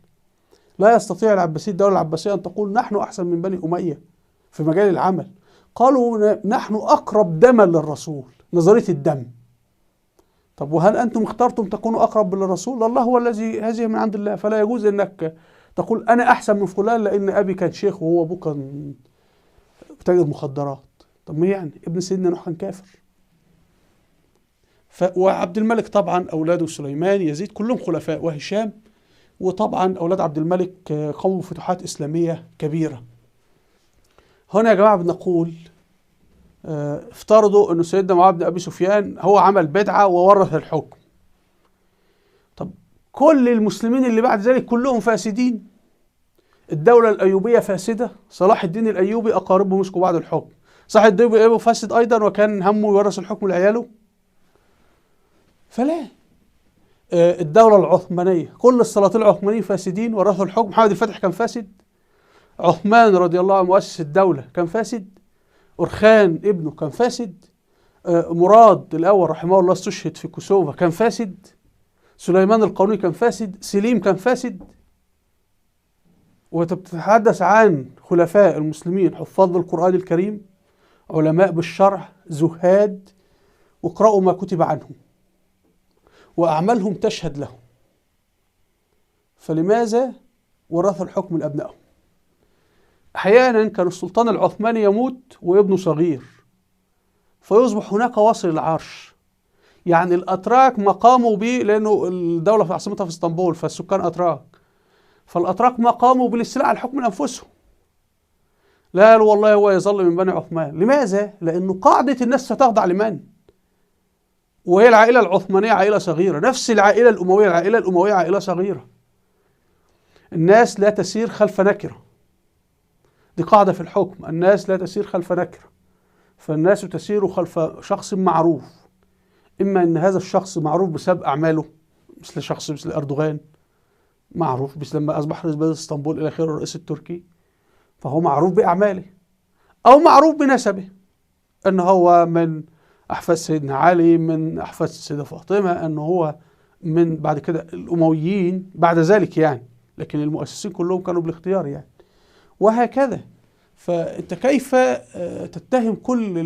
لا يستطيع العباسيين، الدولة العباسية، أن تقول نحن أحسن من بني أمية في مجال العمل. قالوا نحن أقرب دما للرسول، نظرية الدم. طب وهل أنتم اخترتم تكونوا أقرب للرسول؟ الله هو الذي هذه من عند الله، فلا يجوز أنك تقول أنا أحسن من فلان لأن أبي كان شيخ وهو أبوه كان تاجر مخدرات. طب ما يعني ابن سيدنا نوح كان كافر. وعبد الملك طبعا أولاده سليمان يزيد كلهم خلفاء، وهشام، وطبعا أولاد عبد الملك قاموا بفتوحات إسلامية كبيرة. هنا يا جماعة بنقول افترضوا أن سيدنا معاوية بن أبي سفيان هو عمل بدعة وورث الحكم. طب كل المسلمين اللي بعد ذلك كلهم فاسدين. الدولة الأيوبية فاسدة، صلاح الدين الأيوبي أقاربه مسكوا بعد الحكم، صلاح الدين الأيوبي فاسد أيضا وكان همه يورث الحكم لعياله. فلا. الدولة العثمانية كل السلاطين العثمانيين فاسدين ورثوا الحكم. محمد الفاتح كان فاسد، عثمان رضي الله عنه مؤسس الدولة كان فاسد، أرخان ابنه كان فاسد، مراد الأول رحمه الله استشهد في كوسوفا كان فاسد، سليمان القانوني كان فاسد، سليم كان فاسد. وتتحدث عن خلفاء المسلمين حفاظ القرآن الكريم، علماء بالشرع، زهاد، واقرأوا ما كتب عنهم وأعمالهم تشهد لهم. فلماذا ورثوا الحكم لأبنائهم؟ أحيانا كان السلطان العثماني يموت وابنه صغير، فيصبح هناك وصل العرش. يعني الأتراك ما قاموا به، لأنه الدولة في عاصمتها في اسطنبول فالسكان أتراك، فالأتراك ما قاموا بالاستيلاء على الحكم لأنفسهم. لا والله هو يظل من بني عثمان. لماذا؟ لأنه قاعدة الناس ستخضع لمن؟ وهي العائلة العثمانية عائلة صغيرة، نفس العائلة الأموية، العائلة الأموية عائلة صغيرة. الناس لا تسير خلف نكرة، دي قاعدة في الحكم، الناس لا تسير خلف نكرة، فالناس تسير خلف شخص معروف، إما أن هذا الشخص معروف بسبب أعماله، مثل شخص مثل أردوغان معروف، بس لما أصبح رئيس بلدية اسطنبول إلى آخره الرئيس التركي، فهو معروف بأعماله، أو معروف بنسبه، أن هو من أحفاد سيدنا علي، من أحفاد السيدة فاطمة، أنه هو من بعد كده الأمويين بعد ذلك يعني، لكن المؤسسين كلهم كانوا بالاختيار يعني، وهكذا. فأنت كيف تتهم كل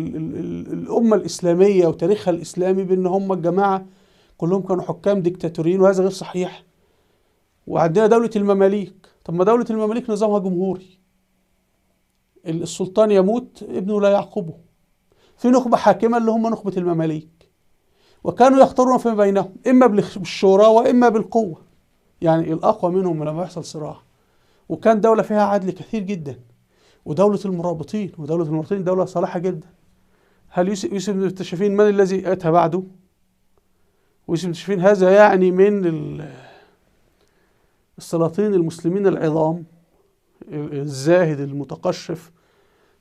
الأمة الإسلامية وتاريخها الإسلامي بأن هم الجماعة كلهم كانوا حكام ديكتاتوريين، وهذا غير صحيح. وعندنا دولة المماليك، طب ما دولة المماليك نظامها جمهوري، السلطان يموت ابنه لا يعقبه، في نخبة حاكمة اللي هم نخبة المماليك، وكانوا يختارون فيما بينهم إما بالشورى وإما بالقوة، يعني الأقوى منهم لما يحصل صراع. وكان دولة فيها عدل كثير جدا، ودولة المرابطين، ودولة المرابطين دولة صالحة جدا. هل يوسف بن تاشفين من الذي أتى بعده؟ ويوسف بن تاشفين هذا يعني من السلاطين المسلمين العظام، الزاهد المتقشف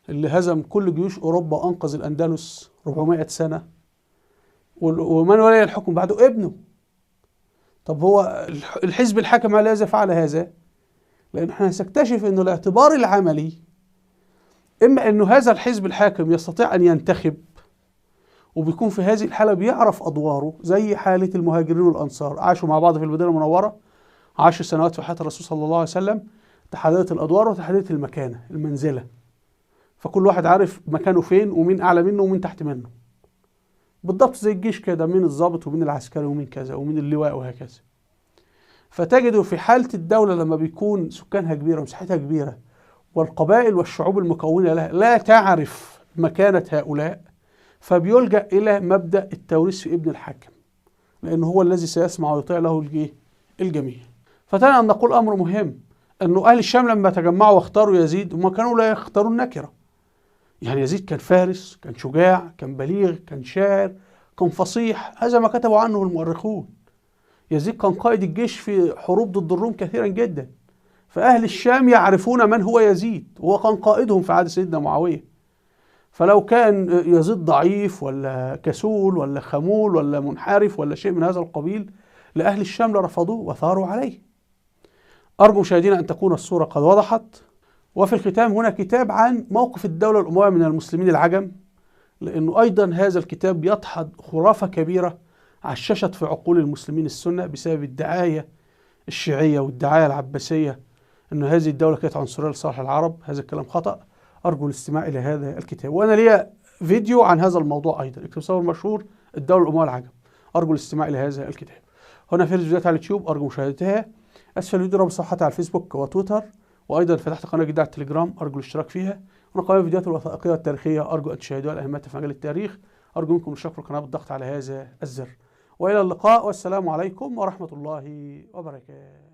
اللي هزم كل جيوش أوروبا وأنقذ الأندلس 400 سنة، ومن ولي الحكم بعده؟ ابنه. طب هو الحزب الحاكم على هذا فعل هذا؟ لأن احنا سنكتشف أنه الاعتبار العملي إما أنه هذا الحزب الحاكم يستطيع أن ينتخب، وبيكون في هذه الحالة بيعرف أدواره، زي حالة المهاجرين والأنصار، عاشوا مع بعض في المدينة المنورة 10 سنوات في حياة الرسول صلى الله عليه وسلم، تحددت الأدوار وتحددت المكانة المنزلة، فكل واحد عارف مكانه فين ومين أعلى منه ومين تحت منه، بالضبط زي الجيش كده، مين الضابط ومين العسكري ومين كذا ومين اللواء وهكذا. فتجدوا في حالة الدولة لما بيكون سكانها كبيرة ومساحتها كبيرة والقبائل والشعوب المكونة لها لا تعرف مكانة هؤلاء، فبيلجأ إلى مبدأ التوريث في ابن الحاكم، لأنه هو الذي سيسمع ويطيع له الجميع. فتنا أن نقول أمر مهم، أنه أهل الشام لما تجمعوا واختاروا يزيد هم كانوا لا يختاروا النكرة. يعني يزيد كان فارس، كان شجاع، كان بليغ، كان شاعر، كان فصيح، هذا ما كتبوا عنه المؤرخون. يزيد كان قائد الجيش في حروب ضد الروم كثيرا جدا، فأهل الشام يعرفون من هو يزيد، وهو كان قائدهم في عهد سيدنا معاوية. فلو كان يزيد ضعيف ولا كسول ولا خمول ولا منحرف ولا شيء من هذا القبيل، لأهل الشام لرفضوه وثاروا عليه. أرجو مشاهدينا أن تكون الصورة قد وضحت. وفي الختام هنا كتاب عن موقف الدولة الأموية من المسلمين العجم، لأنه أيضا هذا الكتاب يدحض خرافة كبيرة عششت في عقول المسلمين السنة بسبب الدعاية الشيعية والدعاية العباسية أن هذه الدولة كانت عنصرية لصالح العرب. هذا الكلام خطأ. أرجو الاستماع إلى هذا الكتاب، وأنا لي فيديو عن هذا الموضوع أيضا، اكتب صور مشهور الدولة الأموية العجم. أرجو الاستماع إلى هذا الكتاب. هنا في فيديوهات على اليوتيوب أرجو مشاهدتها. أسفل الفيديو رابط صفحتي على الفيسبوك وتويتر، وأيضا فتحت قناة جديدة على التليجرام أرجو الاشتراك فيها. هنا قناة الفيديوهات الوثائقية والتاريخية أرجو أن تشاهدوها لأهميتها في مجال التاريخ. أرجو منكم الاشتراك في القناة بالضغط على هذا الزر. وإلى اللقاء، والسلام عليكم ورحمة الله وبركاته.